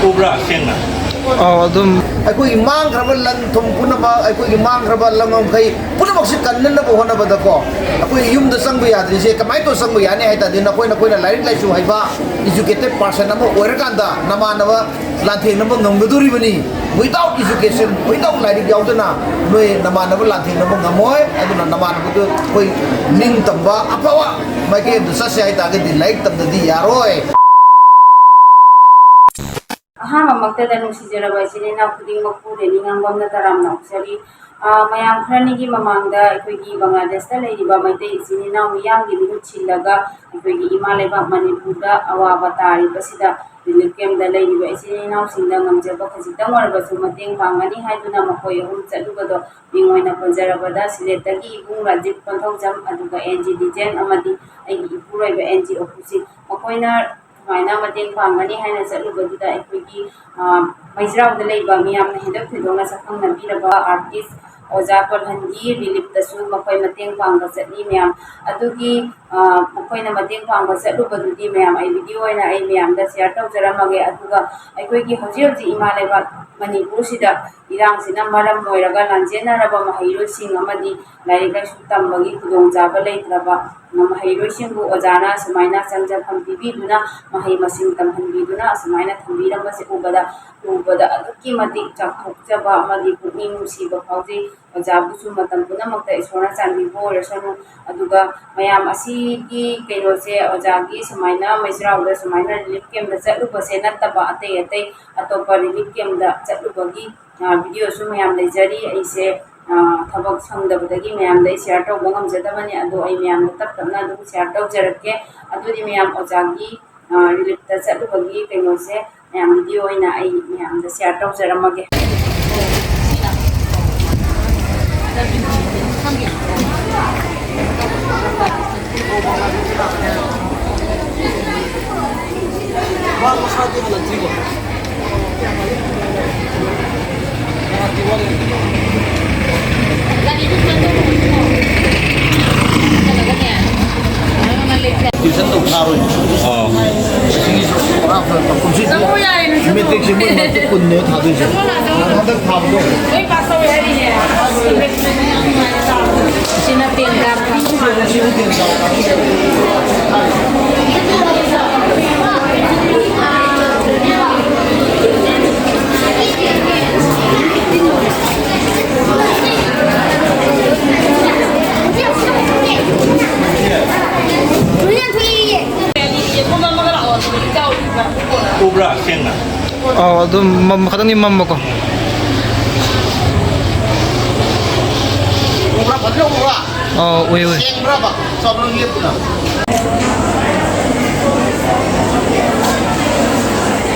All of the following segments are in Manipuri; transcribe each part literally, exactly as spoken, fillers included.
ꯎꯕ꯭ꯔꯥ ꯁꯦꯡꯅ? ꯑꯧ, ꯑꯗꯨꯝ꯫ ꯑꯩꯈꯣꯏꯒꯤ ꯃꯥꯡꯈ꯭ꯔꯕ ꯂꯟ ꯊꯨꯝ ꯄꯨꯝꯅꯃꯛ, ꯑꯩꯈꯣꯏꯒꯤ ꯃꯥꯡꯈ꯭ꯔꯕ ꯂꯟ ꯃꯈꯩ ꯄꯨꯝꯅꯃꯛꯁꯤ ꯀꯟꯅꯅꯕ ꯍꯣꯠꯅꯕꯗꯀꯣ, ꯑꯩꯈꯣꯏ ꯌꯨꯝꯗ ꯆꯪꯕ ꯌꯥꯗ꯭ꯔꯤꯁꯦ ꯀꯃꯥꯏꯅ ꯇꯧꯔ ꯆꯪꯕ ꯌꯥꯅꯤ ꯍꯥꯏ ꯇꯥꯔꯗꯤ, ꯅꯈꯣꯏ, ꯅꯈꯣꯏꯅ ꯂꯥꯏꯔꯤꯛ ꯂꯥꯏꯁꯨ ꯍꯩꯕ, educated person ꯑꯃ ꯑꯣꯏꯔꯀꯥꯟꯗ ꯅꯃꯥꯟꯅꯕ ꯂꯥꯟꯊꯦꯡꯅꯕ ꯉꯝꯒꯗꯣꯔꯤꯕꯅꯤ꯫ Without education, without ꯂꯥꯏꯔꯤꯛ ꯌꯥꯎꯗꯅ ꯅꯣꯏ ꯅꯃꯥꯟꯅꯕ ꯂꯥꯟꯊꯦꯡꯅꯕ ꯉꯝꯃꯣꯏ꯫ ꯑꯗꯨꯅ ꯅꯃꯥꯟꯅꯕꯗꯨ ꯑꯩꯈꯣꯏ ꯅꯤꯡꯇꯝꯕ ꯑꯐꯕ ꯃꯥꯏꯀꯩ ꯑꯃꯗ ꯆꯠꯁꯦ ꯍꯥꯏ ꯇꯥꯔꯒꯗꯤ ꯂꯥꯏꯔꯤꯛ ꯇꯝꯗꯗꯤ ꯌꯥꯔꯣꯏ꯫ ꯑꯍꯥꯟꯕꯃꯛꯇꯗ ꯅꯨꯡꯁꯤꯖꯔꯕ ꯏꯆꯤꯜ ꯏꯅꯥꯎ ꯈꯨꯗꯤꯡꯃꯛꯄꯨ ꯔꯦꯅꯤ ꯉꯥꯡꯕꯝꯅ ꯇꯔꯥꯝꯅ ꯑꯣꯛꯆꯔꯤ꯫ ꯑ, ꯃꯌꯥꯝ ꯈꯔꯅꯤꯒꯤ ꯃꯃꯥꯡꯗ ꯑꯩꯈꯣꯏꯒꯤ ꯕꯪꯒ꯭ꯂꯥꯗꯦꯁꯇ ꯂꯩꯔꯤꯕ ꯃꯩꯇꯩ ꯏꯆꯤꯜ ꯏꯅꯥꯎ ꯃꯤꯌꯥꯝꯒꯤ ꯃꯤꯍꯨꯠ ꯁꯤꯜꯂꯒ ꯑꯩꯈꯣꯏꯒꯤ ꯏꯃꯥ ꯂꯩꯕꯥꯛ ꯃꯅꯤꯄꯨꯔꯗ ꯑꯋꯥꯕ ꯇꯥꯔꯤꯕꯁꯤꯗ ꯔꯤꯂꯤꯐ ꯀꯦꯝꯞꯇ ꯂꯩꯔꯤꯕ ꯏꯆꯤꯜ ꯏꯅꯥꯎꯁꯤꯡꯗ ꯉꯝꯖꯕ ꯈꯖꯤꯛꯇꯪ ꯑꯣꯏꯔꯕꯁꯨ ꯃꯇꯦꯡ ꯄꯥꯡꯒꯅꯤ ꯍꯥꯏꯗꯨꯅ ꯃꯈꯣꯏ ꯑꯍꯨꯝ ꯆꯠꯂꯨꯕꯗꯣ ꯃꯤꯡ ꯑꯣꯏꯅ ꯄꯟꯖꯔꯕꯗ ꯁꯤꯂꯦꯠꯇꯒꯤ ꯏꯕꯨꯡ ꯔꯥꯖꯤꯕ ꯀꯣꯟꯊꯧꯖꯝ, ꯑꯗꯨꯒ ꯑꯦꯟ ꯖꯤ ꯗꯤꯖꯦꯟ ꯑꯃꯗꯤ ꯑꯩꯒꯤ ꯏꯄꯨꯔꯣꯏꯕ ꯑꯦꯟ ꯖꯤ ꯑꯣꯄꯨꯁꯤ, ꯃꯈꯣꯏꯅ ꯁꯨꯃꯥꯏꯅ ꯃꯇꯦꯡ ꯄꯥꯡꯒꯅꯤ ꯍꯥꯏꯅ ꯆꯠꯂꯨꯕꯗꯨꯗ ꯑꯩꯈꯣꯏꯒꯤ, ꯑ, ꯃꯩꯖ꯭ꯔꯥꯎꯗ ꯂꯩꯕ ꯃꯤꯌꯥꯝꯅ ꯍꯦꯟꯗꯣꯛ ꯊꯣꯏꯗꯣꯛꯅ ꯁꯛꯈꯪꯅꯕꯤꯔꯕ ꯑꯥꯔꯇꯤꯁ ꯑꯣꯖꯥ ꯇꯣꯜꯍꯟꯒꯤ ꯔꯤꯂꯤꯞꯇꯁꯨ ꯃꯈꯣꯏ ꯃꯇꯦꯡ ꯄꯥꯡꯕ ꯆꯠꯂꯤ ꯃꯌꯥꯝ꯫ ꯑꯗꯨꯒꯤ, ꯑ, ꯃꯈꯣꯏꯅ ꯃꯇꯦꯡ ꯄꯥꯡꯕ ꯆꯠꯂꯨꯕꯗꯨꯗꯤ ꯃꯌꯥꯝ ꯑꯩ ꯚꯤꯗꯤꯑꯣ ꯑꯣꯏꯅ ꯑꯩ ꯃꯌꯥꯝꯗ ꯁꯤꯌꯔ ꯇꯧꯖꯔꯝꯃꯒꯦ꯫ ꯑꯗꯨꯒ ꯑꯩꯈꯣꯏꯒꯤ ꯍꯧꯖꯤꯛ ꯍꯧꯖꯤꯛ ꯏꯃꯥ ꯂꯩꯕꯥꯛ ꯃꯅꯤꯄꯨꯔꯁꯤꯗ ꯏꯔꯥꯡꯁꯤꯅ ꯃꯔꯝ ꯑꯣꯏꯔꯒ ꯂꯥꯟꯖꯦꯟꯅꯔꯕ ꯃꯍꯩꯔꯣꯏꯁꯤꯡ ꯑꯃꯗꯤ ꯂꯥꯏꯔꯤꯛ ꯂꯥꯏꯁꯨ ꯇꯝꯕꯒꯤ ꯈꯨꯗꯣꯡꯆꯥꯕ ꯂꯩꯇ꯭ꯔꯕ ꯃꯍꯩꯔꯣꯏꯁꯤꯡꯕꯨ ꯑꯣꯖꯥꯅ ꯑꯁꯨꯃꯥꯏꯅ ꯆꯪꯖꯐꯝ ꯄꯤꯕꯤꯗꯨꯅ ꯃꯍꯩ ꯃꯁꯤꯡ ꯇꯝꯍꯟꯕꯤꯗꯨꯅ ꯑꯁꯨꯃꯥꯏꯅ ꯊꯝꯕꯤꯔꯝꯕꯁꯦ ꯎꯕꯗ, ꯎꯕꯗ ꯑꯗꯨꯛꯀꯤ ꯃꯇꯤꯛ ꯆꯥꯎꯊꯣꯛꯆꯕ ꯑꯃꯗꯤ ꯄꯨꯛꯅꯤꯡ ꯅꯨꯡꯁꯤꯕ ꯐꯥꯎꯖꯩ꯫ ꯑꯣꯖꯥꯕꯨꯁꯨ ꯃꯇꯝ ꯄꯨꯝꯅꯃꯛꯇ ꯏꯁꯣꯔꯅ ꯆꯥꯟꯕꯤꯕ ꯑꯣꯏꯔꯁꯅꯨ꯫ ꯑꯗꯨꯒ ꯃꯌꯥꯝ ꯑꯁꯤꯒꯤ ꯀꯩꯅꯣꯁꯦ, ꯑꯣꯖꯥꯒꯤ ꯁꯨꯃꯥꯏꯅ ꯃꯩꯖ꯭ꯔꯥꯎꯗ ꯁꯨꯃꯥꯏꯅ ꯔꯤꯂꯤꯐ ꯀꯦꯝꯞꯇ ꯆꯠꯂꯨꯕꯁꯦ ꯅꯠꯇꯕ ꯑꯇꯩ ꯑꯇꯩ ꯑꯇꯣꯞꯄ ꯔꯤꯂꯤꯐ ꯀꯦꯝꯞꯇ ꯆꯠꯂꯨꯕꯒꯤ, ꯑ, ꯚꯤꯗꯤꯑꯣꯁꯨ ꯃꯌꯥꯝ ꯂꯩꯖꯔꯤ꯫ ꯑꯩꯁꯦ, ꯑ, ꯊꯕꯛ ꯁꯪꯗꯕꯗꯒꯤ ꯃꯌꯥꯝꯗ ꯑꯩ ꯁꯤꯌꯥꯔ ꯇꯧꯕ ꯉꯝꯖꯗꯕꯅꯤ꯫ ꯑꯗꯣ ꯑꯩ ꯃꯌꯥꯝꯗ ꯇꯞ ꯇꯞꯅ ꯑꯗꯨꯝ ꯁꯤꯌꯥꯔ ꯇꯧꯖꯔꯛꯀꯦ꯫ ꯑꯗꯨꯗꯤ ꯃꯌꯥꯝ ꯑꯣꯖꯥꯒꯤ, ꯑ, ꯔꯤꯂꯤꯐꯇ ꯆꯠꯂꯨꯕꯒꯤ ꯀꯩꯅꯣꯁꯦ ꯃꯌꯥꯝ ꯚꯤꯗꯤꯑꯣ ꯑꯣꯏꯅ ꯑꯩ ꯃꯌꯥꯝꯗ ꯁꯤꯌꯥꯔ ꯇꯧꯖꯔꯝꯃꯒꯦ꯫ ꯃꯥ ꯃꯁꯥꯗꯤ ꯍꯜꯂꯛꯇ꯭ꯔꯤꯕꯣ? ꯇ꯭ꯌꯨꯁꯟ ꯇꯧ ꯊꯥꯔꯣꯏ꯫ ꯑꯣ꯫ ꯀꯨꯝꯁꯤꯗꯤ ꯆꯪꯉꯣ ꯌꯥꯔꯦ, ꯅꯪꯁꯨ꯫ ꯃꯦꯇ꯭ꯔꯤꯛꯁꯦ ꯃꯣꯏ ꯃꯥꯔꯛꯁꯦ ꯀꯨꯟꯅꯦꯕ ꯊꯥꯗꯣꯏꯁꯦ꯫ ꯍꯟꯗꯛ ꯊꯥꯕꯗꯣ꯫ ꯂꯣꯏ ꯄꯥꯁ ꯇꯧꯋꯦ ꯍꯥꯏꯔꯤꯅꯦ꯫ ꯁꯤꯅ ꯇꯦꯟ ꯀꯥꯕ ꯀꯥꯡꯕꯨ꯫ ꯎꯕ꯭ꯔꯥ ꯁꯦꯡꯅ? ꯑꯧ, ꯑꯗꯨꯝ ꯃꯝ-, ꯈꯇꯪꯗꯤ ꯃꯝꯕꯀꯣ꯫ ꯎꯕ꯭ꯔꯥ? ꯐꯖꯅ ꯎꯕ꯭ꯔꯥ? ꯑꯧ, ꯎꯏ, ꯎꯏ꯫ ꯁꯦꯡꯕ꯭ꯔꯕ? ꯆꯥꯎꯕ꯭ꯔꯥ ꯂꯦꯞꯄꯨꯅ?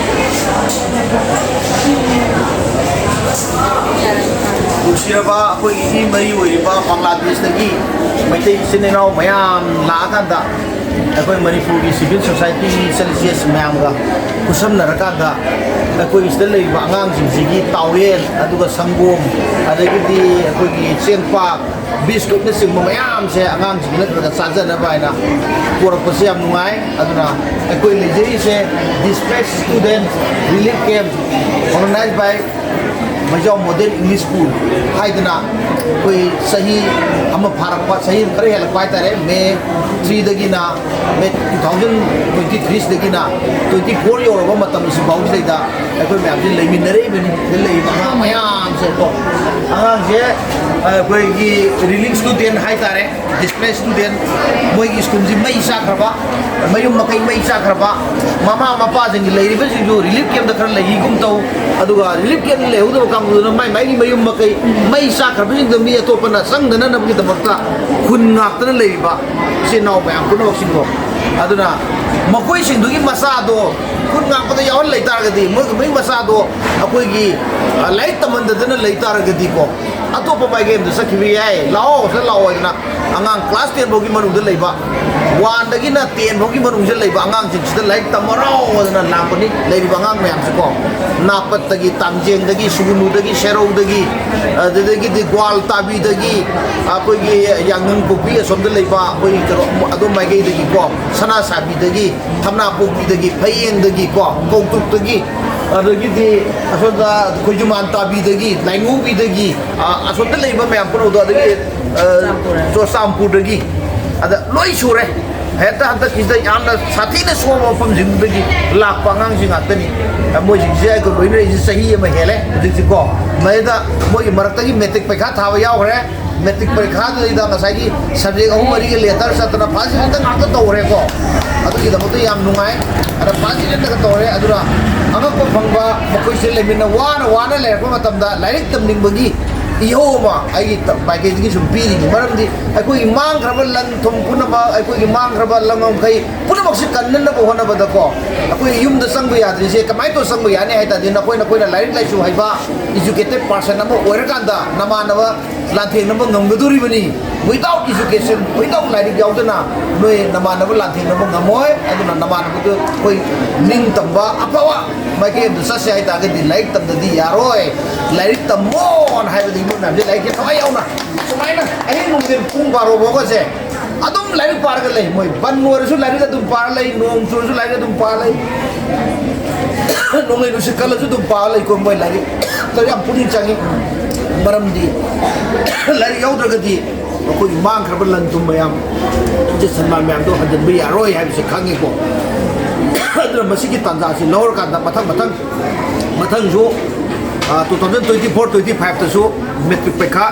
ꯅꯨꯡꯁꯤꯔꯕ ꯑꯩꯈꯣꯏꯒꯤ ꯏ ꯃꯔꯤ ꯑꯣꯏꯔꯤꯕ ꯕꯪꯒ꯭ꯂꯥꯗꯦꯁꯇꯒꯤ ꯃꯩꯇꯩ ꯏꯆꯤꯟ ꯏꯅꯥꯎ ꯃꯌꯥꯝ ꯂꯥꯛꯑꯀꯥꯟꯗ, ꯑꯩꯈꯣꯏ ꯃꯅꯤꯄꯨꯔꯒꯤ civil society ꯏꯆꯜ ꯏꯆꯦꯁꯤꯡ ꯃꯌꯥꯝꯒ ꯈꯨꯠꯁꯝꯅꯔꯀꯥꯟꯗ, ꯑꯩꯈꯣꯏꯒꯤ ꯁꯤꯗ ꯂꯩꯔꯤꯕ ꯑꯉꯥꯡꯁꯤꯡꯁꯤꯒꯤ ꯇꯥꯎꯌꯦꯟ, ꯑꯗꯨꯒ ꯁꯪꯒꯣꯝ, ꯑꯗꯒꯤꯗꯤ ꯑꯩꯈꯣꯏꯒꯤ ꯆꯦꯡꯄꯥꯛ, ꯕꯤꯁꯀꯨꯠꯅꯆꯤꯡꯕ ꯃꯌꯥꯝꯁꯦ ꯑꯉꯥꯡꯁꯤꯡꯁꯤꯅ ꯈꯔ ꯈꯔ ꯆꯥꯖꯅꯕ ꯍꯥꯏꯅ ꯄꯨꯔꯛꯄꯁꯦ ꯌꯥꯝ ꯅꯨꯡꯉꯥꯏ꯫ ꯑꯗꯨꯅ ꯑꯩꯈꯣꯏ ꯂꯩꯖꯔꯤꯁꯦ Displaced Student Relief Camp, organized by ꯃꯩꯖꯥꯎ Model English School ꯍꯥꯏꯗꯅ, ꯑꯩꯈꯣꯏ ꯆꯍꯤ ꯑꯃ ꯐꯥꯔꯛꯄ, ꯆꯍꯤ ꯑꯃ ꯈꯔ ꯍꯦꯜꯂꯛꯄ ꯍꯥꯏꯇꯥꯔꯦ, ꯃꯦ ꯊ꯭ꯔꯤꯗꯒꯤꯅ, ꯃꯦ ꯇꯨ ꯊꯥꯎꯖꯟ ꯇ꯭ꯋꯦꯟꯇꯤ ꯊ꯭ꯔꯤꯁꯤꯗꯒꯤꯅ ꯇ꯭ꯋꯦꯟꯇꯤ ꯐꯣꯔ ꯌꯧꯔꯕ ꯃꯇꯝ ꯑꯁꯤꯐꯥꯎꯁꯤꯗꯩꯗ ꯑꯩꯈꯣꯏ ꯃꯌꯥꯝꯁꯦ ꯂꯩꯃꯤꯟꯅꯔꯛꯏꯕꯅꯤ꯫ ꯁꯤꯗ ꯂꯩꯔꯤꯕ ꯑꯉꯥꯡ ꯃꯌꯥꯝꯁꯦꯀꯣ, ꯑꯉꯥꯡꯁꯦ, ꯑꯩꯈꯣꯏꯒꯤ relief student ꯍꯥꯏꯇꯥꯔꯦ, Displaced Student, ꯃꯣꯏꯒꯤ ꯁ꯭ꯀꯨꯜꯁꯤ ꯃꯩ ꯆꯥꯛꯈ꯭ꯔꯕ, ꯃꯌꯨꯝ ꯃꯀꯩ ꯃꯩ ꯆꯥꯛꯈ꯭ꯔꯕ, ꯃꯃꯥ ꯃꯄꯥꯁꯤꯡꯒꯤ ꯂꯩꯔꯤꯕꯁꯤꯡꯁꯨ relief campꯇ ꯈꯔ ꯂꯩꯈꯤꯒꯨꯝ ꯇꯧ꯫ ꯑꯗꯨꯒ relief campꯇ ꯂꯩꯍꯧꯗꯕ ꯀꯥꯡꯕꯨꯗꯨꯅ ꯃꯥꯏ ꯃꯥꯏꯒꯤ ꯃꯌꯨꯝ ꯃꯀꯩ ꯃꯩ ꯆꯥꯛꯈ꯭ꯔꯕꯁꯤꯡꯗꯣ ꯃꯤ ꯑꯇꯣꯞꯄꯅ ꯆꯪꯗꯅꯕꯒꯤꯗꯃꯛꯇ ꯈꯨꯟ ꯉꯥꯛꯇꯅ ꯂꯩꯔꯤꯕ ꯏꯆꯤꯟ ꯏꯅꯥꯎ ꯃꯌꯥꯝ ꯄꯨꯝꯅꯃꯛꯁꯤꯡꯗꯣ꯫ ꯑꯗꯨꯅ ꯃꯈꯣꯏꯁꯤꯡꯗꯨꯒꯤ ꯃꯆꯥꯗꯣ ꯈꯨꯟ ꯉꯥꯛꯄꯗ ꯌꯥꯎꯍꯟ ꯂꯩ ꯇꯥꯔꯒꯗꯤ, ꯃꯣꯏ, ꯃꯣꯏ ꯃꯆꯥꯗꯣ ꯑꯩꯈꯣꯏꯒꯤ, ꯑ, ꯂꯥꯏꯔꯤꯛ ꯇꯝꯍꯟꯗꯗꯅ ꯂꯩ ꯇꯥꯔꯒꯗꯤꯀꯣ, ꯑꯇꯣꯞꯄ ꯃꯥꯏꯀꯩ ꯑꯃꯗ ꯆꯠꯈꯤꯕ ꯌꯥꯏ꯫ ꯂꯥꯛꯑꯣ, ꯁꯤꯗ ꯂꯥꯛꯑꯣ ꯍꯥꯏꯗꯅ ꯑꯉꯥꯡ class ten ꯐꯥꯎꯒꯤ ꯃꯅꯨꯡꯗ ꯂꯩꯕ ꯋꯥꯟꯗꯒꯤꯅ ꯇꯦꯟ ꯐꯥꯎꯒꯤ ꯃꯅꯨꯡꯁꯤꯗ ꯂꯩꯕ ꯑꯉꯥꯡꯁꯤꯡꯁꯤꯗ ꯂꯥꯏꯔꯤꯛ ꯇꯝꯃꯔꯣ ꯍꯥꯏꯗꯅ ꯂꯥꯛꯄꯅꯤ꯫ ꯂꯩꯔꯤꯕ ꯑꯉꯥꯡ ꯃꯌꯥꯝꯁꯤꯀꯣ, ꯅꯥꯄꯠꯇꯒꯤ, ꯇꯥꯡꯖꯦꯡꯗꯒꯤ, ꯁꯨꯒꯨꯅꯨꯗꯒꯤ, ꯁꯦꯔꯧꯗꯒꯤ, ꯑꯗꯨꯗꯒꯤꯗꯤ ꯒ꯭ꯋꯥꯜ ꯇꯥꯕꯤꯗꯒꯤ, ꯑꯩꯈꯣꯏꯒꯤ ꯌꯥꯡꯉꯪ ꯄꯣꯛꯄꯤ ꯑꯁꯣꯝꯗ ꯂꯩꯕ ꯑꯩꯈꯣꯏꯒꯤ ꯀꯩꯅꯣ ꯑꯗꯣꯝ ꯃꯥꯏꯀꯩꯗꯒꯤꯀꯣ, ꯁꯅꯥ ꯁꯥꯕꯤꯗꯒꯤ, ꯊꯝꯅꯥ ꯄꯣꯛꯄꯤꯗꯒꯤ, ꯐꯌꯦꯡꯗꯒꯤꯀꯣ, ꯀꯧꯇꯨꯛꯇꯒꯤ, ꯑꯗꯒꯤꯗꯤ ꯑꯁꯣꯝꯗ ꯈꯣꯏꯖꯨꯃꯥꯟ ꯇꯥꯕꯤꯗꯒꯤ, ꯂꯥꯏꯉꯧꯕꯤꯗꯒꯤ, ꯑ, ꯑꯁꯣꯝꯗ ꯂꯩꯕ ꯃꯌꯥꯝ ꯄꯨꯝꯅꯃꯛꯇꯣ, ꯑꯗꯒꯤ, ꯑ, ꯆꯨꯔꯆꯥꯟꯄꯨꯔꯗꯒꯤ, ꯑꯗ ꯂꯣꯏ ꯁꯨꯔꯦ꯫ ꯍꯦꯛꯇ ꯍꯟꯗꯛꯀꯤꯁꯤꯗ ꯌꯥꯝꯅ ꯁꯥꯊꯤꯅ ꯁꯣꯕ ꯃꯐꯝꯁꯤꯡꯗꯒꯤ ꯂꯥꯛꯄ ꯑꯉꯥꯡꯁꯤꯡ ꯉꯥꯛꯇꯅꯤ꯫ ꯃꯣꯏꯁꯤꯡꯁꯦ ꯑꯩꯒ ꯂꯣꯏꯅꯔꯤꯁꯦ ꯆꯍꯤ ꯑꯃ ꯍꯦꯜꯂꯦ ꯍꯧꯖꯤꯛꯁꯤꯀꯣ꯫ ꯃꯗꯩꯗ ꯃꯣꯏꯒꯤ ꯃꯔꯛꯇꯒꯤ ꯃꯦꯇ꯭ꯔꯤꯛ ꯄꯩꯈꯥ ꯊꯥꯕ ꯌꯥꯎꯈ꯭ꯔꯦ꯫ ꯃꯦꯇ꯭ꯔꯤꯛ ꯄꯔꯤꯈꯥꯗꯨꯗꯩꯗ ꯉꯁꯥꯏꯒꯤ ꯁꯕꯖꯦꯛ ꯑꯍꯨꯝ ꯃꯔꯤꯒ ꯂꯦꯇꯔ ꯆꯠꯇꯅ ꯐꯥꯔꯁ ꯗꯤꯕꯤꯖꯟꯗ ꯉꯥꯛꯇ ꯇꯧꯔꯦꯀꯣ꯫ ꯑꯗꯨꯒꯤꯗꯃꯛꯇ ꯌꯥꯝ ꯅꯨꯡꯉꯥꯏ꯫ ꯑꯗ ꯐꯥꯔꯁ ꯗꯤꯕꯤꯖꯟꯗꯒ ꯇꯧꯔꯦ꯫ ꯑꯗꯨꯅ ꯑꯉꯛꯄ ꯐꯪꯕ, ꯃꯈꯣꯏꯁꯦ ꯂꯩꯃꯤꯟꯅ ꯋꯥꯅ ꯋꯥꯅ ꯂꯩꯔꯛꯄ ꯃꯇꯝꯗ ꯂꯥꯏꯔꯤꯛ ꯇꯝꯅꯤꯡꯕꯒꯤ ꯏꯍꯧ ꯑꯃ ꯑꯩꯒꯤ ꯃꯥꯏꯀꯩꯗꯒꯤ ꯁꯨꯝ ꯄꯤꯔꯤꯅꯤ꯫ ꯃꯔꯝꯗꯤ ꯑꯩꯈꯣꯏꯒꯤ ꯃꯥꯡꯈ꯭ꯔꯕ ꯂꯟ ꯊꯨꯝ ꯄꯨꯝꯅꯃꯛ, ꯑꯩꯈꯣꯏꯒꯤ ꯃꯥꯡꯈ꯭ꯔꯕ ꯂꯝꯉꯝꯈꯩ ꯄꯨꯝꯅꯃꯛꯁꯦ ꯀꯟꯅꯅꯕ ꯍꯣꯠꯅꯕꯗꯀꯣ, ꯑꯩꯈꯣꯏ ꯌꯨꯝꯗ ꯆꯪꯕ ꯌꯥꯗ꯭ꯔꯤꯁꯦ ꯀꯃꯥꯏꯅ ꯇꯧꯔ ꯆꯪꯕ ꯌꯥꯅꯤ ꯍꯥꯏ ꯇꯥꯔꯗꯤ, ꯅꯈꯣꯏ, ꯅꯈꯣꯏꯅ ꯂꯥꯏꯔꯤꯛ ꯂꯥꯏꯁꯨ ꯍꯩꯕ, educated person ꯑꯃ ꯑꯣꯏꯔꯀꯥꯟꯗ ꯅꯃꯥꯟꯅꯕ ꯂꯥꯟꯊꯦꯡꯅꯕ ꯉꯝꯒꯗꯣꯔꯤꯕꯅꯤ꯫ Without education, without ꯂꯥꯏꯔꯤꯛ ꯌꯥꯎꯗꯅ ꯅꯣꯏ ꯅꯃꯥꯟꯅꯕ ꯂꯥꯟꯊꯦꯡꯅꯕ ꯉꯝꯃꯣꯏ꯫ ꯑꯗꯨꯅ ꯅꯃꯥꯟꯅꯕꯗꯨ ꯑꯩꯈꯣꯏ ꯅꯤꯡꯇꯝꯕ ꯑꯐꯕ ꯃꯥꯏꯀꯩ ꯑꯃꯗ ꯆꯠꯁꯦ ꯍꯥꯏ ꯇꯥꯔꯒꯗꯤ ꯂꯥꯏꯔꯤꯛ ꯇꯝꯗꯗꯤ ꯌꯥꯔꯣꯏ꯫ ꯂꯥꯏꯔꯤꯛ ꯇꯝꯃꯣꯅ ꯍꯥꯏꯕꯗꯤ ꯃꯣꯏ ꯃꯌꯥꯝꯁꯦ ꯂꯥꯏꯔꯤꯛꯁꯦ ꯊꯋꯥꯏ ꯌꯥꯎꯅ ꯁꯨꯃꯥꯏꯅ ꯑꯍꯤꯡ ꯅꯨꯡꯊꯤꯜ ꯄꯨꯡ ꯕꯥꯔꯣ ꯐꯥꯎꯕꯁꯦ ꯑꯗꯨꯝ ꯂꯥꯏꯔꯤꯛ ꯄꯥꯔꯒ ꯂꯩ꯫ ꯃꯣꯏ ꯕꯟ ꯑꯣꯏꯔꯁꯨ ꯂꯥꯏꯔꯤꯛ ꯑꯗꯨꯝ ꯄꯥꯔ ꯂꯩ, ꯅꯣꯡ ꯆꯨꯔꯁꯨ ꯂꯥꯏꯔꯤꯛ ꯑꯗꯨꯝ ꯄꯥꯔ ꯂꯩ, ꯅꯣꯡꯂꯩ ꯅꯨꯡꯁꯤꯠ ꯀꯜꯂꯁꯨ ꯑꯗꯨꯝ ꯄꯥꯔ ꯂꯩꯀꯣ꯫ ꯃꯣꯏ ꯂꯥꯏꯔꯤꯛ ꯇ ꯌꯥꯝ ꯄꯨꯛꯅꯤꯡ ꯆꯪꯉꯤ꯫ ꯃꯔꯝꯗꯤ ꯂꯥꯏꯔꯤꯛ ꯌꯥꯎꯗ꯭ꯔꯒꯗꯤ ꯑꯩꯈꯣꯏꯒꯤ ꯃꯥꯡꯈ꯭ꯔꯕ ꯂꯟ ꯊꯨꯝ ꯃꯌꯥꯝ, ꯏꯖꯠ ꯁꯟꯃꯥꯟ ꯃꯌꯥꯝꯗꯣ ꯍꯟꯖꯤꯟꯕ ꯌꯥꯔꯣꯏ ꯍꯥꯏꯕꯁꯤ ꯈꯪꯉꯤꯀꯣ꯫ ꯑꯗꯨꯅ ꯃꯁꯤꯒꯤ ꯇꯥꯟꯖꯥꯁꯤ ꯂꯧꯔꯀꯥꯟꯗ ꯃꯊꯪ ꯃꯊꯪ ꯃꯊꯪꯁꯨ, ꯑ, two thousand twenty four twenty five ꯇꯁꯨ ꯃꯦꯇ꯭ꯔꯤꯛ ꯄꯩꯈꯥ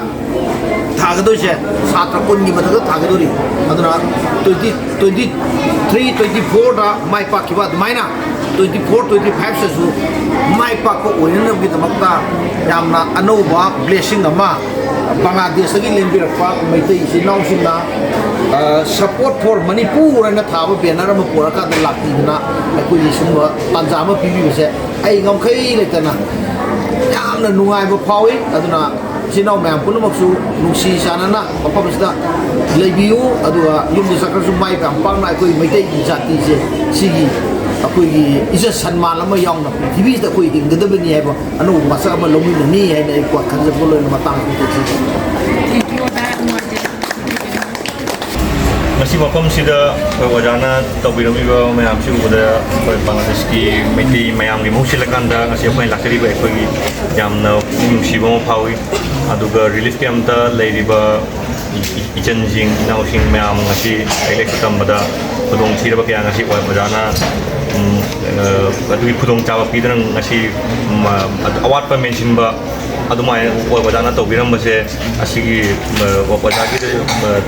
ꯊꯥꯒꯗꯣꯏꯁꯦ ꯁꯥꯇ꯭ꯔ ꯀꯨꯟꯒꯤ ꯃꯊꯛꯇ ꯊꯥꯒꯗꯣꯔꯤ꯫ ꯑꯗꯨꯅ twenty twenty three twenty fourꯗ ꯃꯥꯏ ꯄꯥꯛꯈꯤꯕ ꯑꯗꯨꯃꯥꯏꯅ twenty four twenty five ꯁꯤꯁꯨ ꯃꯥꯏ ꯄꯥꯛꯄ ꯑꯣꯏꯅꯅꯕꯒꯤꯗꯃꯛꯇ ꯌꯥꯝꯅ ꯑꯅꯧꯕ blessing ꯑꯃ ꯕꯪꯒ꯭ꯂꯥꯗꯦꯁꯇꯒꯤ ꯂꯦꯡꯕꯤꯔꯛꯄ ꯃꯩꯇꯩ ꯏꯆꯤꯜ ꯏꯅꯥꯎꯁꯤꯡꯅ, ꯑ, Support for Manipur ꯍꯥꯏꯅ ꯊꯥꯕ banner ꯑꯃ ꯄꯨꯔꯛꯀꯥꯟꯗ ꯂꯥꯛꯄꯤꯗꯅ ꯑꯩꯈꯣꯏꯒꯤ ꯁꯤꯒꯨꯝꯕ ꯇꯥꯟꯖꯥ ꯑꯃ ꯄꯤꯕꯤꯕꯁꯦ ꯑꯩ ꯉꯝꯈꯩ ꯂꯩꯇꯅ ꯌꯥꯝꯅ ꯅꯨꯡꯉꯥꯏꯕ ꯐꯥꯎꯏ꯫ ꯑꯗꯨꯅ ꯏꯆꯤꯟ ꯏꯅꯥꯎ ꯃꯌꯥꯝ ꯄꯨꯝꯅꯃꯛꯁꯨ ꯅꯨꯡꯁꯤ ꯆꯥꯟꯅꯅ ꯃꯐꯝꯁꯤꯗ ꯂꯩꯕꯤꯌꯨ꯫ ꯑꯗꯨꯒ ꯌꯨꯝꯗ ꯆꯠꯈ꯭ꯔꯁꯨ ꯃꯥꯏ ꯄꯥꯛꯅ ꯑꯩꯈꯣꯏ ꯃꯩꯇꯩꯒꯤ ꯖꯥꯇꯤꯁꯦ ꯁꯤꯒꯤ ꯑꯩꯈꯣꯏꯒꯤ ꯏꯖꯠ ꯁꯟꯃꯥꯟ ꯑꯃ ꯌꯥꯎꯅ ꯄ꯭ꯔꯤꯊꯤꯕꯤꯁꯤꯗ ꯑꯩꯈꯣꯏ ꯍꯤꯡꯒꯗꯕꯅꯤ ꯍꯥꯏꯕ ꯑꯅꯧꯕ ꯃꯁꯛ ꯑꯃ ꯂꯧꯃꯤꯟꯅꯅꯤ ꯍꯥꯏꯅ ꯑꯩ ꯋꯥꯈꯜꯁꯦ ꯂꯣꯏꯅ ꯃꯇꯥꯡ ꯑꯁꯤꯗ ꯊꯝꯖꯒꯦ꯫ ꯉꯁꯤ ꯃꯐꯝꯁꯤꯗ ꯑꯩꯈꯣꯏ ꯑꯣꯖꯥꯅ ꯇꯧꯕꯤꯔꯝꯃꯤꯕ ꯃꯌꯥꯝꯁꯤ ꯎꯕꯗ ꯑꯩꯈꯣꯏ ꯕꯪꯒ꯭ꯂꯥꯗꯦꯁꯀꯤ ꯃꯩꯇꯩ ꯃꯌꯥꯝꯒꯤ ꯃꯍꯨꯠ ꯁꯤꯜꯂꯀꯥꯟꯗ ꯉꯁꯤ ꯑꯩꯈꯣꯏꯅ ꯂꯥꯛꯆꯔꯤꯕ ꯑꯩꯈꯣꯏꯒꯤ ꯌꯥꯝꯅ ꯄꯨꯛꯅꯤꯡ ꯅꯨꯡꯁꯤꯕ ꯑꯃ ꯐꯥꯎꯏ꯫ ꯑꯗꯨꯒ ꯔꯤꯂꯤꯐ ꯀꯦꯝꯞꯇ ꯂꯩꯔꯤꯕ ꯏꯆꯟꯁꯤꯡ ꯏꯅꯥꯎꯁꯤꯡ ꯃꯌꯥꯝ ꯉꯁꯤ ꯂꯥꯏꯔꯤꯛ ꯂꯥꯏꯁꯨ ꯇꯝꯕꯗ ꯈꯨꯗꯣꯡ ꯊꯤꯔꯕ ꯀꯌꯥ ꯉꯁꯤ ꯑꯣꯖꯥꯅ ꯑꯗꯨꯒꯤ ꯈꯨꯗꯣꯡꯆꯥꯕ ꯄꯤꯗꯨꯅ ꯉꯁꯤ ꯑꯋꯥꯠꯄ ꯃꯦꯟꯁꯤꯟꯕ ꯑꯗꯨꯃꯥꯏꯅ ꯑꯣꯖꯥꯅ ꯇꯧꯕꯤꯔꯝꯕꯁꯦ ꯑꯁꯤꯒꯤ ꯑꯣꯖꯥꯒꯤ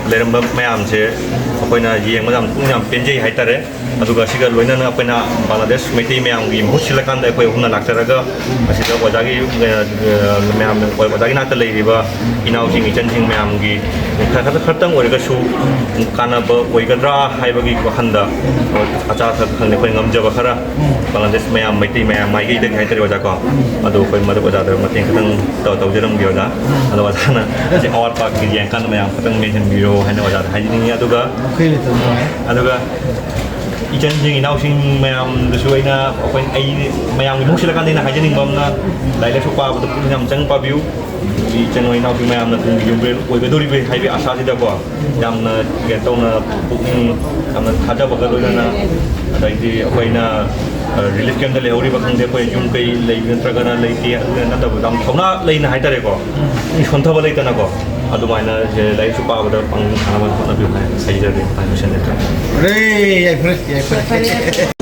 ꯂꯩꯔꯝꯕ ꯃꯌꯥꯝꯁꯦ ꯑꯩꯈꯣꯏꯅ ꯌꯦꯡꯕꯗ ꯌꯥꯝ ꯄꯨꯛꯅꯤꯡ ꯌꯥꯝ ꯄꯦꯟꯖꯩ ꯍꯥꯏꯇꯥꯔꯦ꯫ ꯑꯗꯨꯒ ꯑꯁꯤꯒ ꯂꯣꯏꯅꯅ ꯑꯩꯈꯣꯏꯅ ꯕꯪꯒ꯭ꯂꯥꯗꯦꯁ ꯃꯩꯇꯩ ꯃꯌꯥꯝꯒꯤ ꯃꯍꯨꯠ ꯁꯤꯜꯂꯀꯥꯟꯗ ꯑꯩꯈꯣꯏ ꯑꯍꯨꯝꯅ ꯂꯥꯛꯆꯔꯒ ꯑꯁꯤꯗ ꯑꯣꯖꯥꯒꯤ ꯃꯌꯥꯝ ꯑꯣꯖꯥꯒꯤ ꯅꯥꯛꯇ ꯂꯩꯔꯤꯕ ꯏꯅꯥꯎꯁꯤꯡ ꯏꯆꯟꯁꯤꯡ ꯃꯌꯥꯝꯒꯤ ꯈꯔ ꯈꯔꯇꯪ ꯑꯣꯏꯔꯒꯁꯨ ꯀꯥꯟꯅꯕ ꯑꯣꯏꯒꯗ꯭ꯔꯥ ꯍꯥꯏꯕꯒꯤ ꯋꯥꯈꯜꯗ ꯑꯆꯥ ꯑꯊꯛ ꯈꯪꯗꯦ ꯑꯩꯈꯣꯏ ꯉꯝꯖꯕ ꯈꯔ ꯕꯪꯒ꯭ꯂꯥꯗꯦꯁ ꯃꯌꯥꯝ ꯃꯩꯇꯩ ꯃꯌꯥꯝ ꯃꯥꯏꯀꯩꯗꯒꯤ ꯍꯥꯏꯇꯥꯔꯦ ꯑꯣꯖꯥ ꯀꯣ꯫ ꯑꯗꯣ ꯑꯩꯈꯣꯏ ꯃꯔꯨꯞ ꯑꯣꯖꯥꯗ ꯃꯇꯦꯡ ꯈꯤꯇꯪ ꯇꯧꯖꯔꯝꯒꯦ ꯑꯣꯖꯥ꯫ ꯑꯗꯣ ꯑꯣꯖꯥꯅ ꯑꯁꯤ ꯑꯋꯥꯠꯄ ꯌꯦꯡꯀꯥꯟꯗ ꯃꯌꯥꯝ ꯈꯤꯇꯪ ꯃꯦꯟꯁꯤꯟꯕꯤꯔꯣ ꯍꯥꯏꯅ ꯑꯣꯖꯥꯗ ꯍꯥꯏꯖꯅꯤꯡꯉꯤ꯫ ꯑꯗꯨꯒ ꯑꯗꯨꯒ ꯏꯆꯟꯁꯤꯡ ꯏꯅꯥꯎꯁꯤꯡ ꯃꯌꯥꯝꯗꯁꯨ ꯑꯩꯅ ꯑꯩꯈꯣꯏ ꯑꯩ ꯃꯌꯥꯝꯒꯤ ꯃꯍꯨꯠ ꯁꯤꯜꯂꯀꯥꯟꯗ ꯑꯩꯅ ꯍꯥꯏꯖꯅꯤꯡꯕ ꯑꯃꯅ ꯂꯥꯏꯔꯤꯛ ꯂꯥꯏꯁꯨ ꯄꯥꯕꯗ ꯄꯨꯛꯅꯤꯡ ꯌꯥꯝ ꯆꯪ ꯄꯥꯕꯤꯌꯨ꯫ ꯏꯆꯟ ꯏꯅꯥꯎꯁꯤꯡ ꯃꯌꯥꯝꯅ ꯇꯨꯡꯒꯤ ꯌꯨꯝꯕꯤꯔꯦꯜ ꯑꯣꯏꯒꯗꯧꯔꯤꯕꯅꯤ ꯍꯥꯏꯕꯒꯤ ꯑꯁꯥꯁꯤꯗꯀꯣ ꯌꯥꯝꯅ ꯀꯩꯅꯣ ꯇꯧꯅ ꯄꯨꯛꯅꯤꯡ ꯌꯥꯝꯅ ꯊꯥꯖꯕꯒ ꯂꯣꯏꯅꯅ ꯑꯗꯩꯗꯤ ꯑꯩꯈꯣꯏꯅ ꯔꯤꯂꯤꯐ ꯀꯦꯝꯞꯇ ꯂꯩꯍꯧꯔꯤꯕ ꯈꯪꯗꯦ ꯑꯩꯈꯣꯏ ꯌꯨꯝ ꯀꯩ ꯂꯩꯕ ꯅꯠꯇ꯭ꯔꯒꯅ ꯂꯩꯇꯦ ꯑꯗꯨ ꯅꯠꯇꯕ ꯌꯥꯝ ꯊꯧꯅꯥ ꯂꯩꯅ ꯍꯥꯏꯇꯥꯔꯦꯀꯣ ꯃꯤ ꯁꯣꯟꯊꯕ ꯂꯩꯇꯅꯀꯣ ꯑꯗꯨꯃꯥꯏꯅ ꯂꯥꯏꯔꯤꯛꯁꯨ ꯄꯥꯕꯗ ꯄꯥꯡꯒꯜ ꯁꯥꯟꯅꯕ ꯍꯣꯠꯅꯕꯤꯌꯨ ꯍꯥꯏꯅ ꯍꯥꯏꯖꯔꯒꯦ꯫ ꯂꯣꯏꯁꯤꯟꯖꯔꯒꯦ꯫ ꯌꯥꯏꯐꯔꯦ, ꯌꯥꯏꯐꯔꯦ꯫